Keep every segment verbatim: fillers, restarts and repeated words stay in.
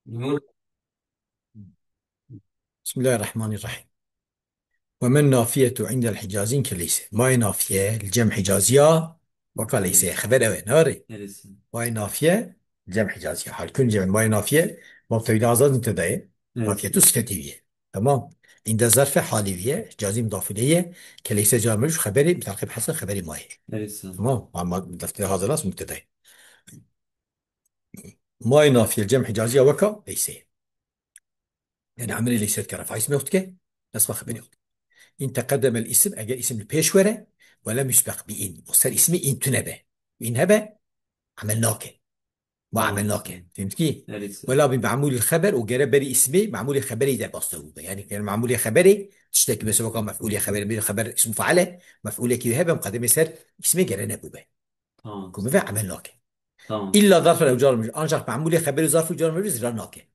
Nur. Bismillahirrahmanirrahim. Ve men nafiyetu indel hicazîn ke leyse. Mayê nafiye li cem hicaziya weka leyse. Xeber ew e, ne were? Neresi? Mayê nafiye li cem hicaziya. Halkun cem mayê nafiye, mubteda azad mubtedayê. Evet. Nafiyetu sifetî wî ye. Tamam. Inde zarfe halî wî ye. Hicazî mudaf ileyh ye. Ke leyse car mecrûr xeberê, mutaqib hasil xeberê mayê. Neresi? Tamam. Ama defterê hazir nas mubtedayê. Mayê nafiye li cem hicaziya weka leyse. Yani emelê leyse dike, refa îsmê xwe dike, nesba xeberê xwe dike. În teqedemel îsim, eger îsim li pêş were, we lem yusbeq bi în. O ser îsimê în tune be. În hebe, emel nake. Ma emel nake. Fehmtkî? Wela bi memûlî xeber û gere berî îsimê, memûlê xeberê derbas te bûbe. Yani gere memûlê xeberê, tiştekî mesela weka mefûlê xeberê, bir xeber îsim faile, mefûlekî wê hebe, muqedemê ser îsimê gere nebûbe. Tamam. Ku bibe emel nake. Tamam. İlla zarf ew car mecrûr. Ancak memûlê xeberê zarf û car mecrûr zira nake.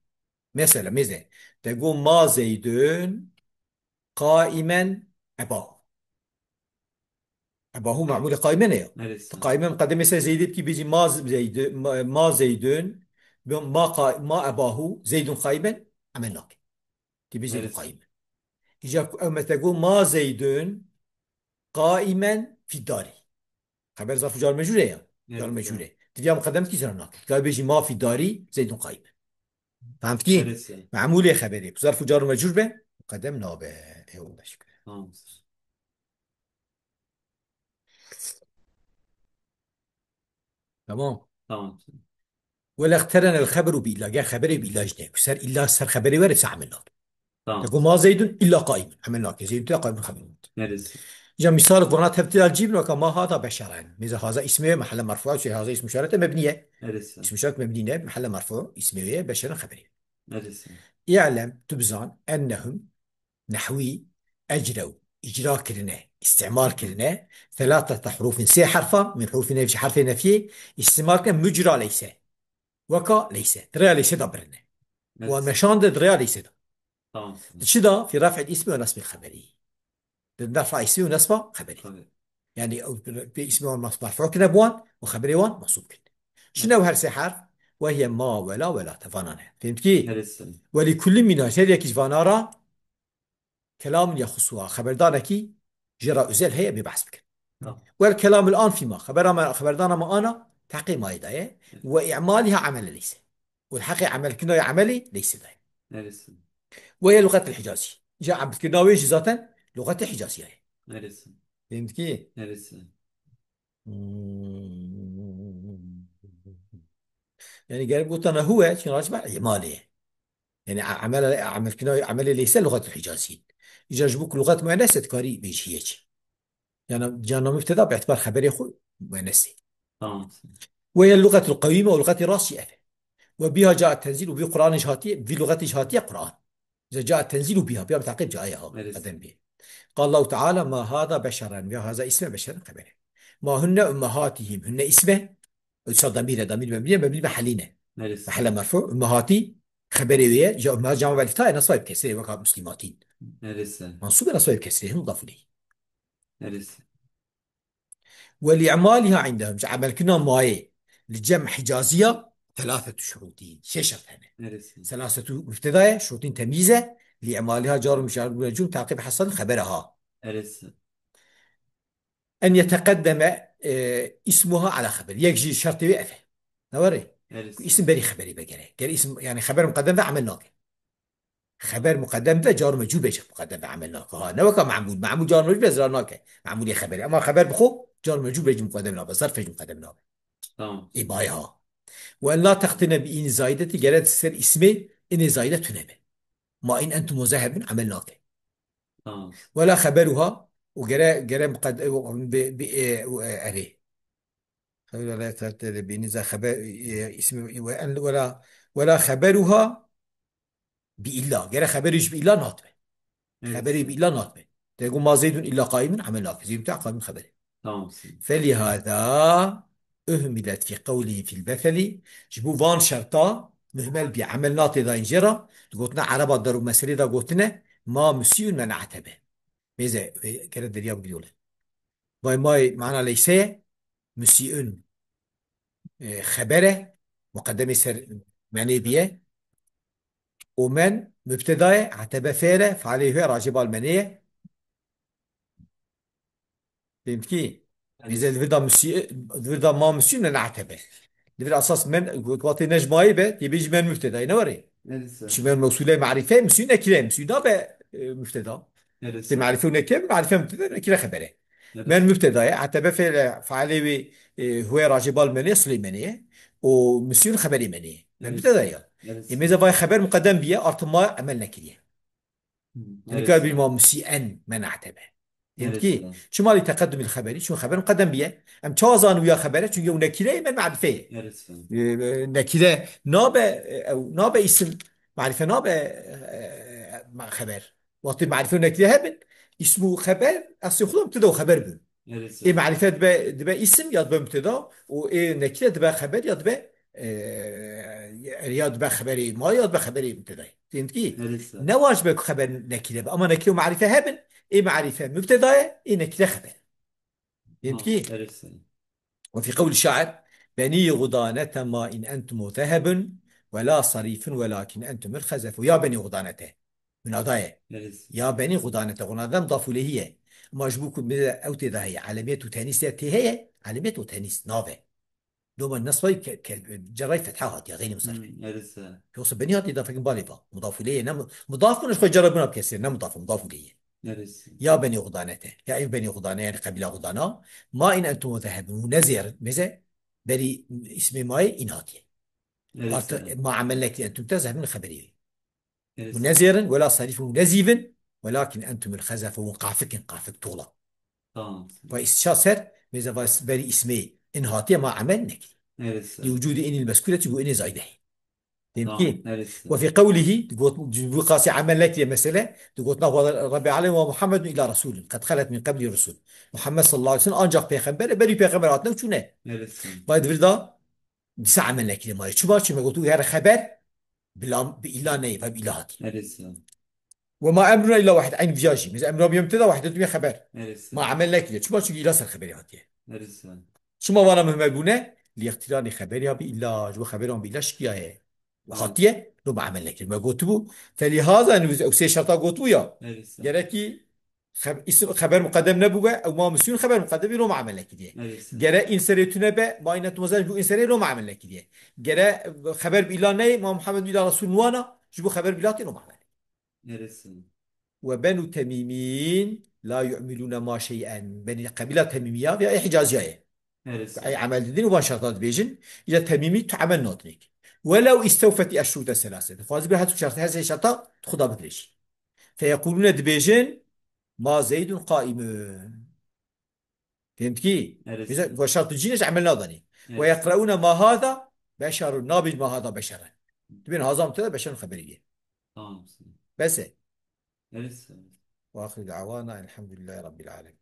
Mesela, mêze. Te got, "Ma Zeydun qaimen ebahu." Ebahu memûlê qaimen e ya. Evet. Qaimen muqedemê ser Zeydê bikî bêjî, "Ma Zeydun, ma, ma Zeydun, ma qa-, ma ebahu, Zeydun qaimen", emel nake. Tê bêjî Evet. qaimen. Îca ku ew me te got, "Ma Zeydun qaimen fî darî." Xeber zarf û car mecrûr e ya. Evet, Car mecrûr e. Diviya muqedem kî zira nake. Ka bêjî, "Ma fî darî Zeydun qaimen." Fehmtkî? Evet, evet. Memûlê xeberê. Zarf û car mecrûr be, muqedem nabe. Eyvallah şükür. Tamam. Tamam. Tamam. Wela iqterene el xeberu bi illa. Ger xeberê bi illa jî ne. Ser illa ser xeberê were, sa emel nake. Tamam. Te got, "Ma Zeydun illa qaimun." Emel nake. Zeydun illa qaimun xeber nake. Neresi? Ya misal vana tevtila cîbin weka ma hada beşeren. Mêze haza îsmê ye, mehelle merfu, şey haza îsm işarete mebniye. Neresi? Îsm işaret mebni ne, mehelle merfu, îsmê ye, beşeren xeberê. Neresi? İ'lem, tu bizan, ennehum, nehwî, ecrew, îcra kirine, îstîmal kirine, selasete hurufin, sê herfa, min hurufî nef-, ji herfê nefiyê, îstîmal kirine, mucra leyse. Weka leyse. Di rêya leyse de birine. Evet. Wa meşande di rêya leyse de. Tamam. Di çi de? Fî ref'il îsmi ve nasbil xeberî. Di ref'a îsmi û nasba xeberî. Tabii. Yani, ew pê îsmi wan mas-, merfu kine bi wan û xeberê wan mansûb kine. Şine ew her sê herf, ve hiye ma, wela, wela, te vana ne. Fehmtkî? Neresi? Ve li kulli mina, her yekî ji vana ra, kelamun yexusuha, xeberdanekî jê re özel heye, em ê behs bikin. Tamam. Wel kelamul an fîma, xebera me, xeberdana me ana, teqê mayê daye. Ve i'maliha emele leyse. Û heqê emelkirina ya emelê leyse daye. Neresi? Ve ye luxetil hicazî. Îca emkirina wê jî zaten luxetê hicazî ye. Neresi? Fehmtkî? Neresi? Hmm. Yani gerek gotana huwe, çin racba îmalê ye. Yani a-, amel, amel kina, amel leyse lugat hicazî. Îca ji bo ku lugat muennes e, dikarî bêjî hiye çi. Yani cana mübteda bi itibar xeberê xwe muennes e. Tamam. Ve ye lugatul qewîme û lugatê rast jî ev e. Ve biha ca tenzîl û bi Qur'anê jî hatiye, bi lugatê jî hatiye Qur'an. Îca ca tenzîl û biha, biha bi teqîb ca ya ha, Evet. qedem bê. Qal Allahu Teala, "Ma hada beşeren", ya haza isme beşeren xebere. "Ma hunne ummehatihim", hunne isme, Usa damîr e, damîr mebnî ye, mebnî mehelî ne. Neresi? Mehele merfu, ummehatî, xeberê wê ye, ja ummehat cama belî ta ye, nasayb kesrê, weka muslimatîn. Neresi? Mansûb e nasayb kesrê, hin mudaf ileyh. Neresi? Ve li i'maliha indehum, ji emelkirina mayê, li cem hicaziya, thelâthetu şurûtî, şeş şert hene. Neresi? Selasetu mübteda ye, şurûtîn temyîz e, li i'maliha car û mecrûr, taqîb hasan xebere ha. Neresi? En yeteqeddeme, e, ismuha ala xeber. Yek ji şertê wê ev e. Ne were? Her Ku isim. isim berî xeberî be gerek. Ger isim, yani xeber muqeddem ve emel nake. Xeber muqeddem ve car mecûl be jî muqeddem ve emel nake. Ha, ne weka memûl. Memûl car mecûl be zira nake. Memûlê xeberî. Ama xeber bi xwe car mecûl be jî muqeddem nabe. Zarf be jî muqeddem nabe. Tamam. Îmayê ha. Ve en la teqtine bi în zayidetî, gere ser ismê înê zayide tune be. Ma în entum ve zehebun emel nake. Tamam. Wela xeberuha û gere, gere muqed-, bi, bi, e, û, e, erê. Xeberuha la terte de bînî za xeber, e, ismi ve en wela, wela xeberuha bi illa. Gere xeberî ji bi illa nat be. Evet. Xeberî bi illa nat be. Te got ma Zeydun illa qaimun emel nake. Zeydun te qaimun xeberî. Tamam. Felihada uhmilet fi qewlihim fil beselî. Ji bo van şerta muhmel bî, emel natê dayîn jê re. Di gotina ereba der û meselê de gotine, ma musîun mena'te be. Mêze, e, gere derya bigirî wele. Vay may mana leyse ye, musîun, e, xebere, muqeddemê ser menê biye. û men mübteda ye, etebe fiil e, feilê wê racê bal menê ye. Fehmî? Mêze di vir de musî-, di vir de ma musî ne, ne etebe. Di vir esas men, wextê ne ji mayê be, tê bêjî men mübteda ye, ne were? Çi men mewsûlê marîfe, musî nekire, musî nabe, e, mübteda. Tê marîfe û nekire, marîfe mübteda, nekire xebere. Men mübteda ye, etebe fiil e, feilê wê, e, huwe racê bal menê, silê menê ye. Û musî xeberê menê ye. Men mübteda ye. Ê mêze vay xeber muqedem biye, artı ma emel nekiriye. Yanî ka bî ma musîen men etebe. Fehmî? Çima li teqeddumî xeberî? Çun xeber muqedem biye. Em çawa zanin wîya xebere? Çunke ew nekire ye, men marîfe ye. E, e, nekire nabe, e, ew nabe îsim. Marîfe nabe, e, ma-, xeber. Wextê marîfe û nekire hebin, îsim û xeber, eslê xwe de mübteda û xeber bûn. Ê marîfe dibe, dibe îsim ya dibe mübteda û ê nekire dibe xeber ya dibe, e, ya dibe xeberê ma ya dibe xeberê mübtedayê. Fehmî? Ne wacib e ku xeber nekire be. Ama nekire û marîfe hebin, ê marîfe mübteda ye, ê nekire xeber. Fehmî? وفي قول الشاعر: بني غضانة ما إن أنتم ذهب ولا صريف ولكن أنتم الخزف. Ya benî Xudanete. Munada ye. Ya benî Xudanete. Xudanete mudaf ileyhî ye. Ama ji bo ku bi ew tê de heye, alemiyet û tenîs ya tê heye, alemiyet û tenîs nave. Doma nesbayî ke, ke, cerayî fetha hatiye, xeynî musarfî. Yoksa benî hatiye da fekin balê va. Mudaf ileyhî ye, ne mu-, mudaf bûn, ji xwe cara bûna bi kesrê, ne mudaf, mudaf ileyhî ye. Ya benî Xudanete. Ya ev benî Xudane, yani qebîla Xudana. Ma in entum zehebun. Û nezêrin, mêze, berî îsmê mayê in hatiye. Artık ma emel nekî entum te zehebun xeberî. Û nezêrin, wela sarîfin û nezîvin, welakin entumul xezefe, hûn qafik in, qafik tola. Tamam. Va îsça ser, mêze va berî îsmê in hatiye ma emel nekî. Li wucûdî inil mezkûreti û inê zayde. Fehmî? Ve fî qewlihî, digot, bu qasî emel nekiriye mesele, digot, na Rebbi alem ve Muhammedun illa resulun, qed xelet min qebli rusul. Muhammed sallallahu aleyhi ve sellem ancak peyxember e, berî peyxember hatine û çûne. Vay di vir da, dîsa emel nekiriye mayê. Çima? Çima gotu her xeber bila, bi illa neyê, ve bi illa hatiye. Ve ma emruna illa wahid. Eyn viya jî. Mesela emruna biye mübteda, wahidetun biye xeber. Ma emel nekiriye. Çima? Çünkü illa ser xeberî hatiye. Çima vana muhmel bûne? Li îqtîranê xeberî ya bi illa, ji bo xeberî wan bi illa şikiyaye. Hatiye, lo ma emel nekiriye. Me gotibû, felîhaza, yani ew sê şerta gotibû ya. Gerekî xeb-, îsim, xeber muqedem nebûbe, ew ma musîn xeber muqedem, lo ma emel nekiriye. Gere in serê tune be, ma îne tu mezin, bu in serê lo ma emel nekiriye. Gere xeber bi illa neyê, ma Muhammed illa Resul wana, ji bo xeber bi illa tê lo ma emel. Ve benu temîmîn la yu'milûne ma şey'en. Benî qebîla temîmiya veya ê hicaziyayê. Ey emel didin û van şerta dibêjin. Îca temîmî tu emel nadinê. Welew istewfet eşrûte selase. Dixwazi bir her tu şert, her sê şerta tu xuda bikirêş. Feyekulûne dibêjin, ma zeydun qaîmûn. Fehmî? Mesela, bu şart û cîn ji emel nadanî. Ve yeqreûne ma hada beşerun. Nabêj ma hada beşeren. Dibên haza mubteda beşerun xeberî ye. Tamam. Bes e. Ve axiru da'wana elhamdülillahi rabbil alemin.